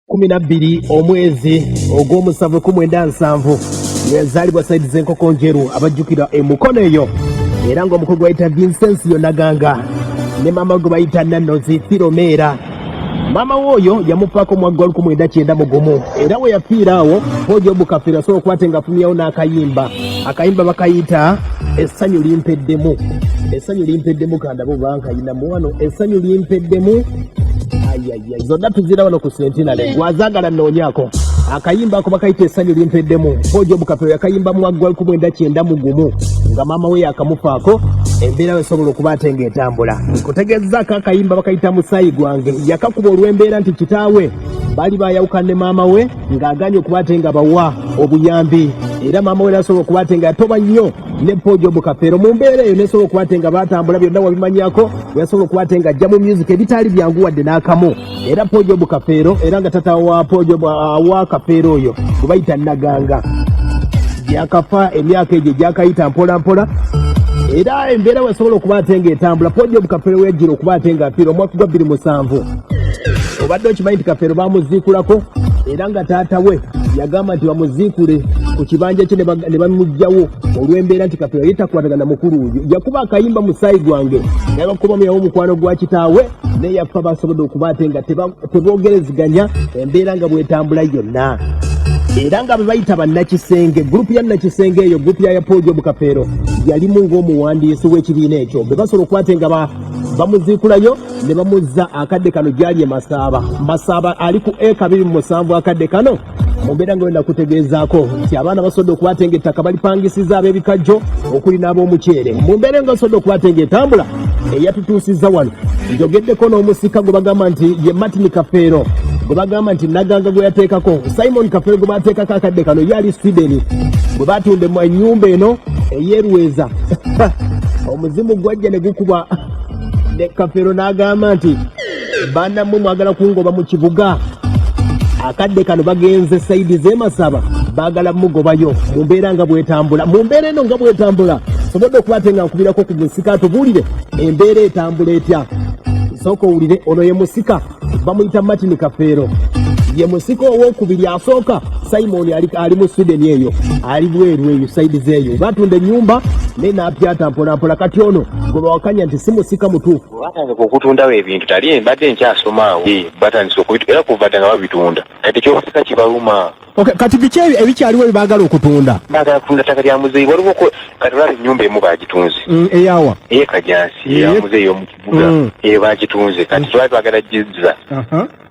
12 omwezi ogw'omusanvu 1970 yazaalibwa saidi z'enkoko njeru abajjukira emukono eyo era ng'omukulu gwe bayita Vincensio Naganga ne maama gwe bayita Nannozi Firomeera. Maama we oyo yamufaako omwaka gwa 1991 era we yafiira awo Paul Job Kafeero asobola okuba ate ng'afumyawo n'akayimba. Akayimba bakayita essanyu limpeddemu. Essanyu limpeddemu kandabe oba nkayinamu wano essanyu limpeddemu ayaya zonna tuzira wano ku Centenary gwazaagala nnoonyaako akayimba ako bakayita essanyu limpeddemu. Paul Job Kafeero yakayimba mu mwaka gwa 1991 nga maama we yakamufaako embeera wesobola okuba ate ng'etambula. Nkutegeezzaako akayimba bakayita musaayi gwange yakakuba olw'embeera nti kitaawe baali bayawukana ne maama we ng'agaanye okuba ate nga bawa obuyambi era maama we nasobola okuba ate nga yatoba nnyo ne Paul Job Kafeero mu mbeera eyo nesobola okuba ate nga batambula byonna wabimanyako yasobola okuba ate nga ajja mu music ebitaali byangu wadde n'akamu era Paul Job Kafeero era nga tata wa Paul Job wa Kafeero oyo gwe bayita Naganga yakafa emyaka egyo gyakayita mpola mpola era embeera wesobola okuba ate nga etambula Paul Job Kafeero weyajjira okuba ate nga afiira omwaka gwa 2007 obadde okimanyi nti Kafeero bamuziikulako era nga taata we yagamba nti bamuziikule ku kibanja kye ne bamuggyawo olw'embeera nti Kafeero yali takwatagana mukulu oyo yakuba akayimba musaayi gwange naye bakubamuyawo omukwano gwa kitaawe naye yafa basobodde okuba ate nga teboogerezeganya embeera nga bwetambula yonna era nga bebayita bannakisenge gurupu ya nakisenge eyo gurupu ya Paul Job Kafeero yalimu ng'omuwandiisi w'ekibiina ekyo be basobola okuba ate nga bamuziikulayo ne bamuzza akadde kano gyali e Masaaba. Masaaba ali ku eka 27 akadde kano mu mbeera nga wenda kutegeezaako nti abaana basobodde okuba ate ng'ettaka balipangisiza ab'ebikajjo okuli n'ab'omuceere mu mbeera nga basobodde okuba ate ng'etambula eyatutuusizza wano njogeddeko n'omusika gwe bagamba nti ye Martin Kafeero gwe bagamba nti Naganga gwe yateekako Simon Kafeero gwe bateekako akadde kano ye ali Sweden bwe batunda ennyumba eno ey'erweza omuzimu gwajja ne gukuba ne Kafeero n'agamba nti banammwe mwagala kungoba mu kibuga akadde kano bagenze saidi z'emasaba baagala mugobayo mu mbeera nga bwetambula mu mbeera eno nga bwetambula sobodde okuba ate nga nkubirako ku musika atubuulire embeera etambula etya sooka owulire ono ye musika bamuyita Martin Kafeero ye musika owokubiri asooka Simon ali, ali mu Sweden eyo ali bweru eyo saidi zeeyo batunda ennyumba naye n'apyata mpolampola kati ono gwe bawakanya nti si musika mutuufu Batandika okutundawo ebintu tali mbadde nkyasoma awo batandise okubitu era kuva dda nga babitunda kati ekyobusika kibaluma. Okay, kati biki ebikyaliwo ebibaagala okutunda? Baagala kutunda ttaka lya muzeeyi waliwo kati olaba ennyumba emu baagitunze eyawa eye Kajansi eya muzeeyi omu kibuga eyo baagitunze kati twali twagala gizza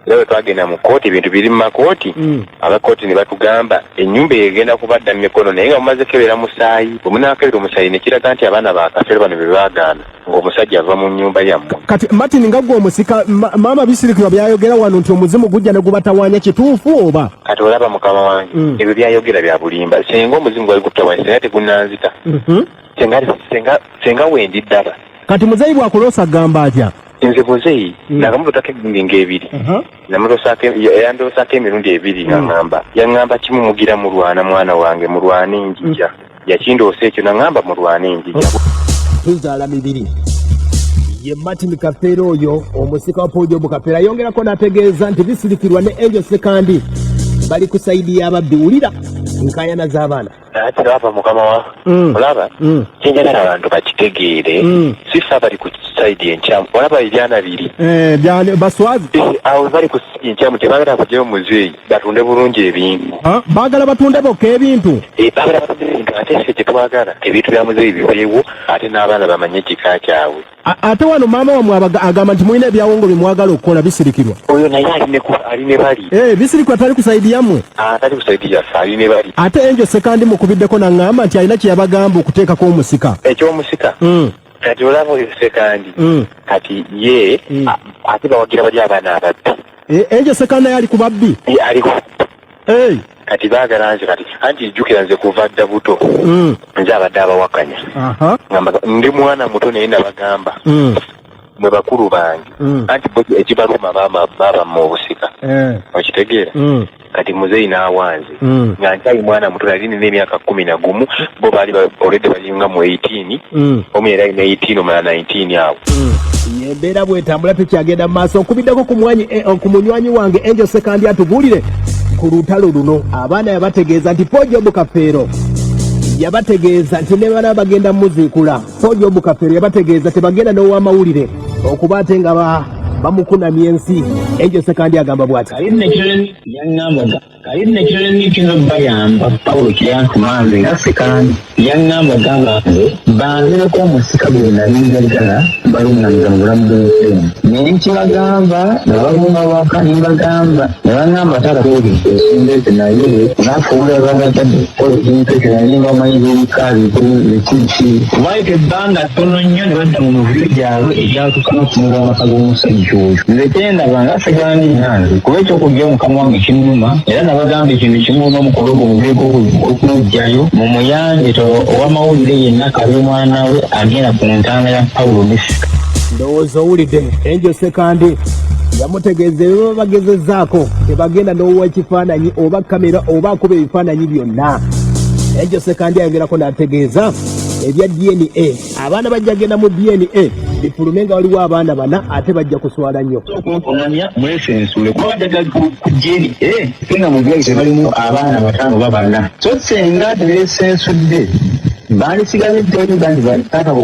era bwe twagenda mu kkooti ebintu biri mu makooti abakooti ne batugamba ennyumba eyo egenda kubadda mu mikono naye nga mumaze kebera musaayi bwe munaakebera omusaayi ne kiraga nti abaana ba Kafeero bano be baagaana ng'omusajja ava mu nnyumba yammwe. Kati Martin nga gwe omusika maama Bisirikirwa byayogera wano nti omuzimu gujja ne gubatawaanya kituufu oba? Kati olaba mukama wange ebyo byayogera bya bulimba singa omuzimu gwali gututawaanya singa tegunanzita singa wendi ddala. Kati muzeeyi bw'akuloosa agamba atya? Nze muzeeyi nakamulotako emirundi ng'ebiri yandoosako emirundi ebiri nga ŋŋamba yaŋŋamba kimu mugira mulwana mwana wange mulwane njija yakindoosa ekyo naŋŋamba mulwane njija. Tuzaala mibiri ye Martin Kafeero oyo omusika wa Paul Job Kafeero ayongerako n'ategeeza nti bisirikirwa ne Angel Sekandi bali ku sayidi y'ababbi wulira nkaayana z'abaana. Ate olaba mukama wa olaba kyenjagala abantu bakitegeere si ffe abali ku sayidi enkyamu olaba ebyana biri baswazi awo bali ku sayidi enkyamu tebagala kugyayo muzeeyi batunde bulungi ebintu baagala batunde bokka ebintu baagala batunde ebintu ate ffe kyetwagala ebintu bya muzeeyi biveewo ate n'abaana bamanye ekika kyabwe Ate wano maama wamwe agamba nti mulina ebyawongo bye mwagala okukola bisirikirwa. Oyo naye ali ne bali. Bisirikirwa tali ku sayidi yammwe? Tali ku sayidi yaffe, ali ne bali. Ate Angel Sekandi mukubiddeko n'aŋŋamba nti alina kye yabagamba okuteekako omusika. Eky'omusika? Kati olaba oyo Sekandi kati ye ate bawagira bali abaana ababbi. Angel Sekandi naye ali ku babbi? Ali ku Kati baagala nze kati anti jjukira nze kuva dda buto nze abadde abawakanya ndi mwana muto naye nabagamba mwe bakulu bange anti bo ekibaluma babamma obusika okitegeera. Kati muzeeyi n'awanze nga nkyali mwana muto, nali nina emyaka 11, bo baali already balinga mu 18. Omu yali alina 18, omulala 19 awo. Embeera bwetambula, tukyagenda mu maaso okubiddako ku mwanyi ku munywanyi wange Enjo Sekandi atubuulire ku lutalo luno. Abaana yabategeeza nti Paul Job Kafeero yabategeeza nti ne bana bagenda muziikula. Paul Job Kafeero yabategeeza tebagenda n'owamawulire okuba ate nga bamukunamya ensi. Enjo Sekandi agamba bw'ati. Yaŋŋamba kali nekirala kino bayamba Pawulo kyeyantuma nze nga Sekandi, yaŋŋamba gamba nze banzireko omusika gwe nali njagala baluŋŋamiza mu bulamu bw'ensi eno, naye nkibagamba nga baguma waka, ne mbagamba ne baŋŋamba, "Taata, twogedde ensonga ezo, naye naffe owulira babagadde okukola ekintu ekyo, naye nga omanyi by'ebika bikiki." Waayita ebbanga ttono nnyo ne badda mu mivuyo gyabwe egyatuuka n'okutunula amaka g'omusajja oyo. Nze kyendaba nga Sekandi nange kuba ekyokujja mukama wange kinnuma, era nabagamba ekintu kimu, n'omukolo ogwo muveeko okumuggyayo mu muyange ow'amawulire yenna kabe mwana we agenda ku ntaana ya Pawulo Misika. Ndowooza owulidde Enjo Sekandi yamutegeeza ebyo bagezezzaako, tebagenda n'owa ekifaananyi oba kamera oba akuba ebifaananyi byonna. Enjo Sekandi ayongerako n'ategeeza ebya DNA, abaana bajja genda mu DNA bifulume nga waliwo abaana bana, ate bajja kuswala nnyo. Okunamya mwesensule kuba bajjaga ku DNA nga mu byali tebalimu abaana bataano oba bana, so senga tebesensudde bandisigaliddeyo nti taata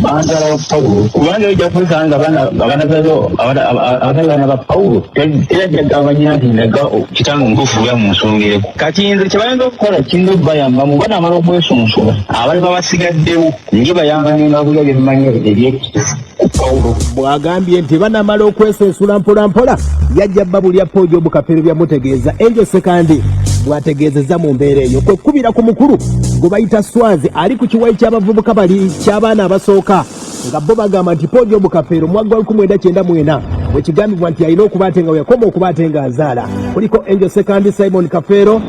banzaala wa Pawulo, kubanga ojja kwesanga abatali baana ba Pawulo terajja gabanya nti ndaga kitange omutuufu bya mu nsonga eko. Kati nze kyebayinza okukola kiyinza okubayambamu, banamala okwesunsula abali babasigaddewo nje bayamba nembabulya byemmanyi ebyekitufu ku Pawulo. Bw'agambye nti banamala okwesensula mpola mpola, yajja babulya Paul Job Kafeero byamutegeeza. Enjo Sekandi bw'ategeezezza mu mbeera eyo kwe kkubira ku mukulu gwe bayita Swazi ali ku kiwayi ky'abavubuka bali ky'abaana abasooka, nga bo bagamba nti Paul Job Kafeero mwaka gwa 1994 bwe kigambibwa nti alina okuba ate nga we yakoma okuba ate nga azaala. Kuliko Enjo Sekandi, Simon Kafeero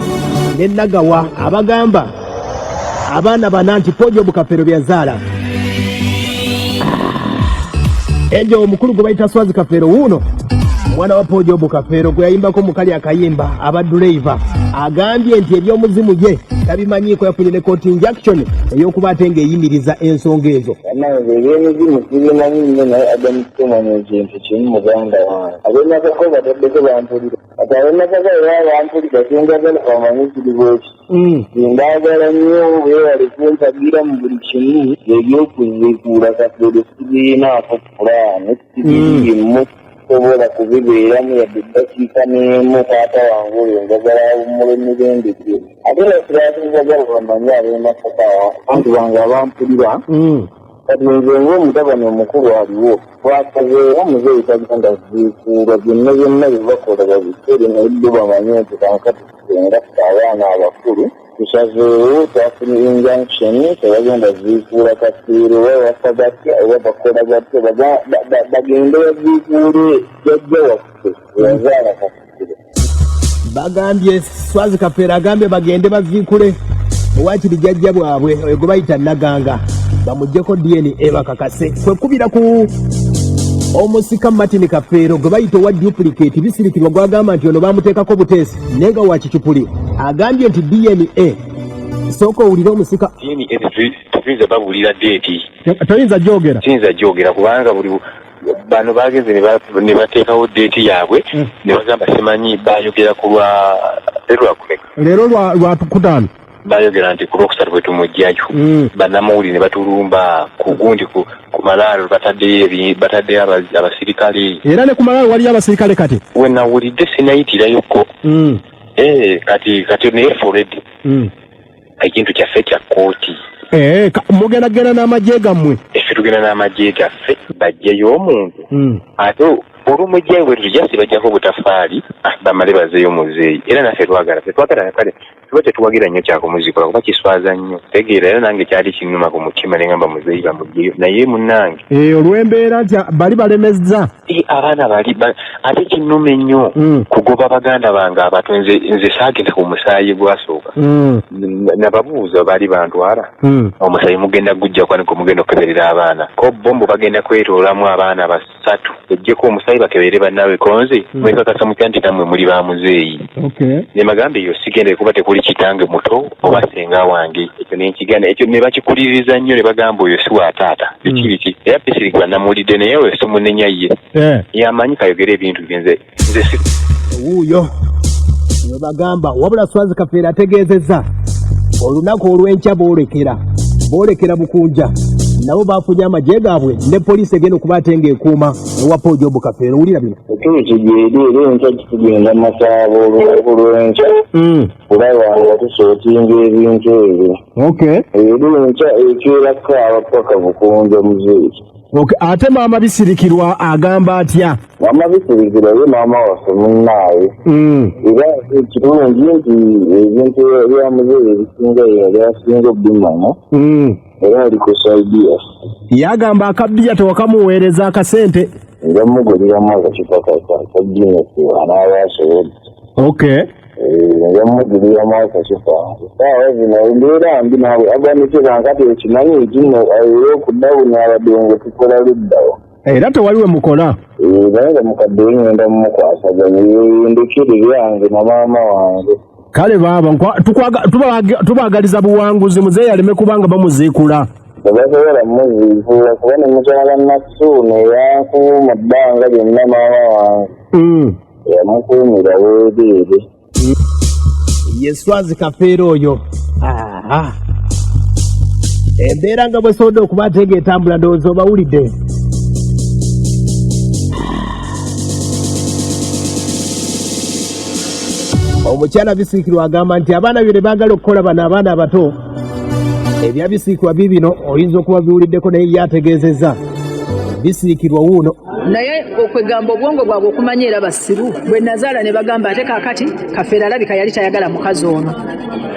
ne Nagawa, abagamba abaana bana nti Paul Job Kafeero byazaala. Enjo, omukulu gwe bayita Swazi Kafeero wuuno omwana wa Paul Job Kafeero gwe yayimbako mukali akayimba abaduleiva, agambye nti ebyomuzimu ye tabimanyiiko, yafunye ne court injunction ey'okuba ate ng'eyimiriza ensonga ezo. Bannange, ebyemizimu sibimanyi nnyo, naye Adam Tumanya ekintu kimu, muganda wange, ab'emasaka bataddeko bampulira. Kati ab'emasaka bwe baba bampulira, kyenjagala bamanye kiri bweki: mbaagala nnyo, beewale kumpagira mu buli kimu. Ebyokuziikuula Kafeero sibirinaako pulaani, sibiriimu, sobola kubibeeramu yadde eddakiika n'emu. Taata wange oyo njagala awummula emirembe gye. Ate nekirala kyenjagala bamanye ab'emasaka, abantu bange abampulira, kati nze ng'omutabani omukulu aliwo, twasazeewo muzeeyi tagenda ziikuulwa. Byonna byonna bye bakola babikole, naye bo bamanye nti kankati senga ffe abaana abakulu tusazeewo, twafunye injunction, tebagenda ziikuula Kafeero. Oba bafa batya oba bakola batya, bagende baziikuule jjajja waffe eyazaala Kafeero. Bagambye Swazi Kafeero agambye bagende baziikule owakiri jjajja bwabwe oyo gwe bayita Naganga, bamuggyeko DNA bakakase. Kwekubira ku omusika Martin Kafeero gwe bayita owa duplicate bisirikirwa, gwagamba nti ono bamuteekako buteesi naye nga wa kicupuli. Agambye nti DNA, sooka owulire omusika. DNA tetuyinza babuulira date. Toyinza gyogera? Siyinza gyogera kubanga buli bano bagenze ne bateekawo date yaabwe ne bagamba simanyi bayogera ku lwa lwakumeka. Leero lwa kutaano. Bayogera nti ku lwokusatu bwe tumugjayo, bannamawulire ne batulumba ku gundi ku malaalo, bataddeyo bataddeyo abasirikale. Era ne ku malaalo waliyo abasirikale kati? We nawulidde sinayitirayoko. Kati naye already ekintu kyaffe kya kooti. Mugenda genda n'amagye gammwe? Effe tugenda n'amagye gaffe bajjeyo omuntu, ate olw'omugjayo bwe tutujja sibajjako butafaali, bamale bazeeyo muzeeyi. Era naffe twagala, tetwagala kale. Tuba tetuwagira nnyo kyakumuzikula kuba kiswaza nnyo, tegeera. Era nange kyali kinnuma ku mutima ne ngamba muzeeyi bamugyeyo, naye munnange Olw'embeera nti bali balemezza. Abaana bali ate kinnuma ennyo kugoba baganda bange abato. Nze saagenda ku musaayi gwasooka. Nababuuza baali bantwala omusaayi mugenda gujja kwanika, omugenda okukeberera abaana ko bo mbu bagenda kwetoolamu abaana basatu ejjeko omusaayi bakebere bannaabwe. Konze mwekakasa mutya nti nammwe muli ba muzeeyi? Ne bagamba eyo sigenda kuba tekuli kitange muto oba senga wange. Ekyo nenkiganda, ekyo ne bakikuliriza nnyo ne bagamba oyo si wa taata, biki biki. Era Bisirikirwa namuwulidde, naye oyo simunenya, ye yamanyi kayogere ebintu bye. Nze si Wuuyo we bagamba. Wabula Swazi Kafeero ategeezezza olunaku olw'enkya boolekera Bukunja, nabo bafunye amagye gaabwe ne poliisi egenda okuba ate ng'ekuuma ewa Paul Job Kafeero. Wulira bino. Security gyeri, era enkya tugenda Masaaba olwenkya kulaba nga tusortinga ebintu ebyo. Era enkya ekeera kaaba paka Bukunja muzeeyi. Okay. Ate maama Bisirikirwa agamba atya? Maama Bisirikirwa ye maama waffe munnaaye. Era ekirungi nti ebintu bya muzeeyi ebisinga ye yali asinga obimanya, era ali ku side yaffe. Yagamba akabbiya tewakamuweereza akasente. Nja muguliramu akacupa ka Guinness anaaba asobodde. Nja muguliramu akacupa. Saawa zino embeera mbi naawe agwanise kati ekimanyi ekino, era okudawuni abadongo tukola luddawo. Era tewali we mukola. Naye nga mukadde we ngenda mumukwasaganya, ndekere byange na maama wange. Kale baaba tubaagaliza buwanguzi, muzeeyi aleme kubanga bamuziikula. Tebasobola muziikula kuba ne mukyala Nasuuna eyankuuma bbanga lyonna maama wange yamukuumira weereere. Ye Swazi Kafeero oyo. Aha. Embeera nga bwesobodde okuba ate ng'etambula, ndowooza obawulidde. Omukyala Bisiikirwa agamba nti abaana bye baagala okukola bano abaana abato ebya Bisiikirwa biibino, oyinza okuba biwuliddeko, naye ye ategeezezza Bisiikirwa wuuno. Naye okwegamba obwongo bwabwe okumanya era basiru bwe nazaala ne bagamba ate kaakati Kafeero alabika yali tayagala mukazi ono,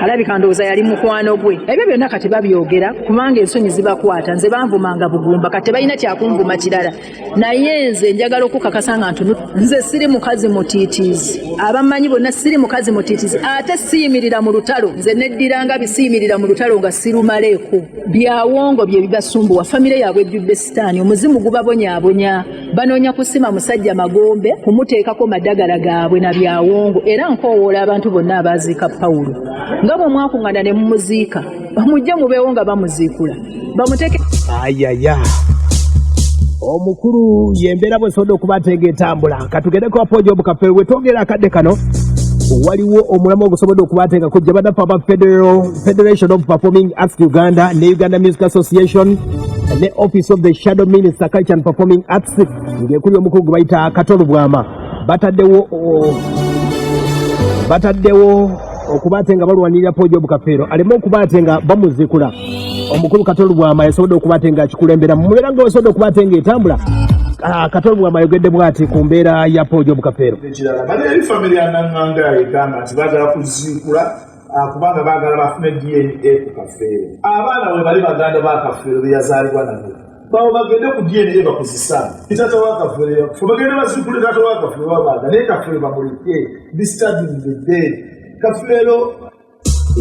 alabika ndowooza yali mukwano gwe. Ebyo byonna kati babyogera kubanga ensonyi zibakwata. Nze banvumanga bugumba, kati tebalina kyakunvuma kirala, naye nze njagala okukakasa nga ntunu nze siri mukazi mutiitiizi. Abamanyi bonna siri mukazi mutiitiizi, ate siyimirira mu lutalo. Nze neddiranga bisiyimirira mu lutalo nga sirumaleeko. Byawongo bye bibasumbuwa, famire yaabwe ejjudde sitaani, omuzimu gubabonyaabonya, banoonya kusima musajja magombe kumuteekako madagala gaabwe na byawongo. Era nkoowoola abantu bonna abaaziika Pawulo, nga bwe mwakuŋŋaana ne mumuziika, mujje mubeewo nga bamuziikula bamuteeke. Ayaya, omukulu yembeera bwesobodde okuba ate ng'etambula. Katugendeko wa Paul Job Kafeero. Bwe twogera akadde kano waliwo omulamwa ogusobodde okuba ate nga kujja bannaffe aba Federation of Performing Arts Uganda ne Uganda Music Association ne Office of the Shadow Minister Culture and Performing Arts ng'ekuli omukulu gwe bayita Kato Lubwama, bataddewo okuba ate nga balwanirira Paul Job Kafeero aleme okuba ate nga bamuziikula. Omukulu Kato Lubwama yasobodde okuba ate nga akikulembera. Mubeera nga osobodde okuba ate nga etambula. Kato Lubwama ayogedde bw'ati ku mbeera ya Paul Job Kafeero. Ekirala, bali eri famire ya Naŋŋanga egamba nti baagala kuziikula kubanga baagala bafune DNA ku Kafeero. Abaana bwe bali baganda ba Kafeero be yazaalibwa nabo, bawo bagende ku DNA bakozesa taata wa Kafeero yakufa, bagende baziikule taata wa Kafeero babaaga, naye Kafeero bamuleke. Disturbing the dead. Kafeero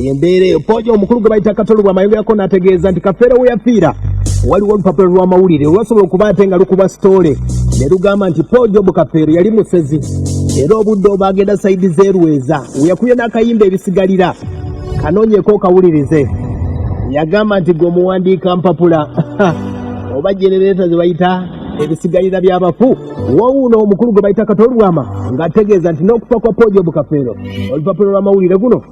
Embeera eyo Pooja omukulu gwe bayita Kato Lubwama ayogerako n'ategeeza nti Kafeero we yafiira waliwo olupapula lw'amawulire olwasobola okuba ate nga lukuba story ne lugamba nti Paul Job Kafeero yali musezi, era obudde oba agenda side z'erweza we yakubye n'akayimba ebisigalira kanoonyeko okawulirize. Yagamba nti gwe omuwandiika mpapula oba generator ze bayita ebisigalira by'abafu. Wowuuno omukulu gwe bayita Kato Lubwama ng'ategeeza nti n'okufa kwa Paul Job Kafeero olupapula lw'amawulire guno,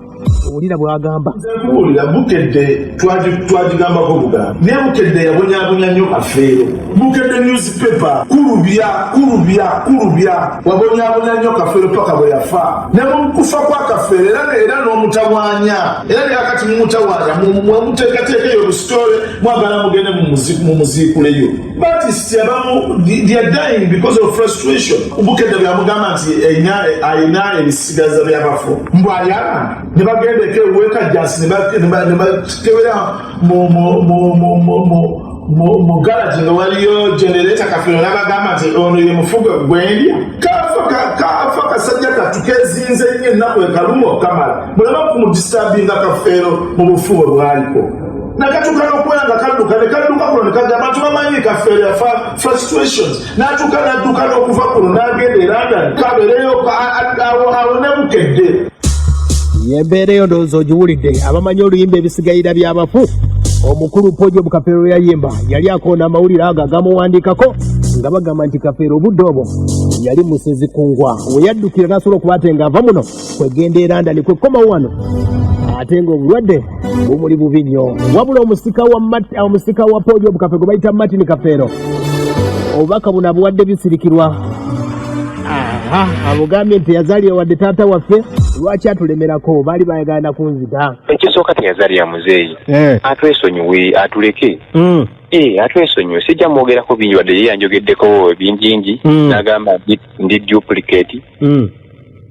owulira bw'agamba. Nkubuulira, Bukedde twagigambako bugambo, naye Bukedde yabonyabonya nnyo Kafeero. Bukedde newspaper kulubya kulubya kulubya, wabonyabonya nnyo Kafeero paka bwe yafa. Ne mu kufa kwa Kafeero era n'omutawaanya, era ne kakati mumutawaanya, mwemuteekateeka eyo olusitole, mwagala mugende mumuziikuleyo. Artists abamu they are dying because of frustration. Bukedde byamugamba nti ayina ebisigaza by'abafu, mbw ayalanga ne bagenda. Yagendeko ewuwe Kajjansi ne bakebera mu garagi nga waliyo genereta. Kafeero n'abagamba nti ono ye mufuga gwendya. Kafa kafa kasajja kattu kezinze nnyo, ennaku ekaluma okamala. Muleme kumudistabinga Kafeero mu bufu bwe bwaliko. Nakatuuka n'okubeera nga kadduka ne kadduka kuno ne kadda. Abantu bamanyi Kafeero yafa frustrations, n'atuuka n'adduka n'okuva kuno n'agenda e London kabeereyo awo ne Bukedde. Yembeera eyo ndowooza ogiwulidde. Abamanyi oluyimba Ebisigayira by'Abafu, omukulu Pojo Kafeero yayimba, yali akoona amawulire ago agamuwandiikako nga bagamba nti Kafeero obudde obwo yali musezi kungwa, we yaddukira n'asobola okuba ate ng'ava muno kwegenda e London, kwekomawo wano ate ng'obulwadde bumuli bubi nnyo. Wabula omusika wa Pojo Kafeero gwe bayita Martin Kafeero, obubaka buno abuwadde bisirikirwa. Aha, amugambye nti yazaalira wadde taata waffe, lwaki atulemerako? Baali bayagala kunzita. Ekisooka, teyazaalira muzeeyi. Atwesonyiwe, atuleke. Atwesonyiwe, sijja mwogerako bingi, wadde ye yanjogeddeko bingingi. N'agamba ndi duplicate.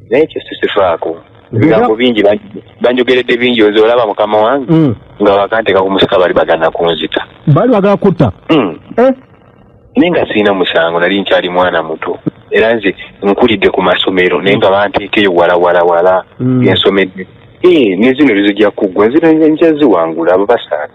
Naye ekyo sisifaako. Ebigambo bingi banjogeredde bingi. Nze olaba mukama wange nga bakanteeka ku musika, bali bagana kunzita. Baali bagala kutta? Naye nga sirina musango, nali nkyali mwana muto, era nze nkulidde ku masomero, naye nga banteekeyo wala wala wala. Gensomedde. Ne zino lizijja kuggwa, nzino nja ziwangula abo basaana.